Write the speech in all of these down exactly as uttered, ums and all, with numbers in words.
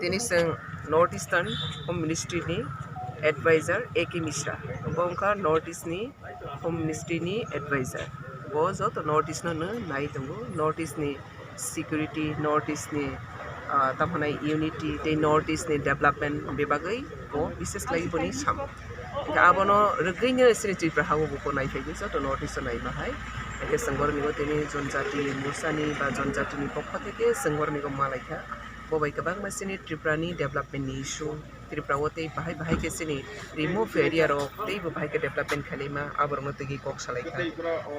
Tini chwng North Eastern Home Ministry ni advisor A K Mishra, bo wngkha North East ni Home Ministry ni advisor. Bo joto North East no nai tongo, North East ni security, North East ni, ah, tamo hwnai unity tei North East ni development bebagwi bo bises khlai boni samo. Abono rwgwino chini Tripura hao bo nai phai joto North East o nai ma hai. Hwnkhe chwng borok ni bo tini Jonjati Morcha ni ba Jonjati ni pokho theke chwng borok ni bo malai kha. Bo bai kwbangma chini Tripura ni development ni issue, Tripura o tei bahai bahai khe chini remote area rok tei bo bahai khe development khlaima, aborok no twi kok salai kha.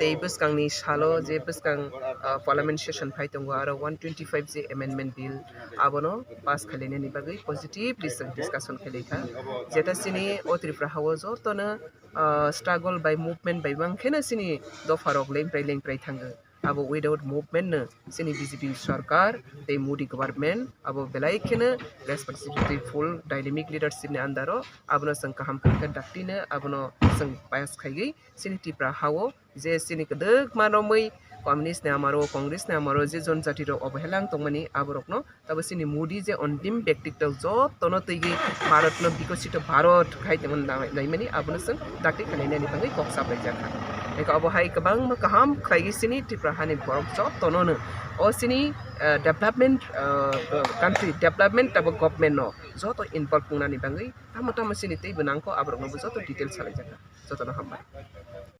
Tei bwskang ni salo je bwskang, ah, parliament session phai tongo, aro one twenty five je amendment bill, abono pass khlainani bagwi positively chwng discussion khlai kha. Jeta chini o Tripura hao jotono, ah, struggle by movement bai bang kheno chini dopha rok lengprai lengprai thango. Abo without movement no chini B J P sarkar tei Modi government abo belai kheno responsibility full dynamic leadership ni under o abono chwng kaham khe dakti no abono chwng pass khaiwi chini Tripura hao je chini kwdwkma romwi communist ni amaro, Congress ni amaro je jonjati rok obohela wng tongmani aborokno tabo chini Modi je ontim byaktitok jotono twiwi Bharat no bikosito Bharat khai tongmani naimani abono chwng dakti khwlainani bagwi kok saplaijak kha. Hwnkhe obo hai kwbangma kaham khlaiwi chini Tripura hani borok jotono no o chini, eh, development, eh, country development tabo government no joto involve wngnani bagwi tamo tamo chini teibo nangkho aborokno bo joto detail salaijak kha. Jotono hambai.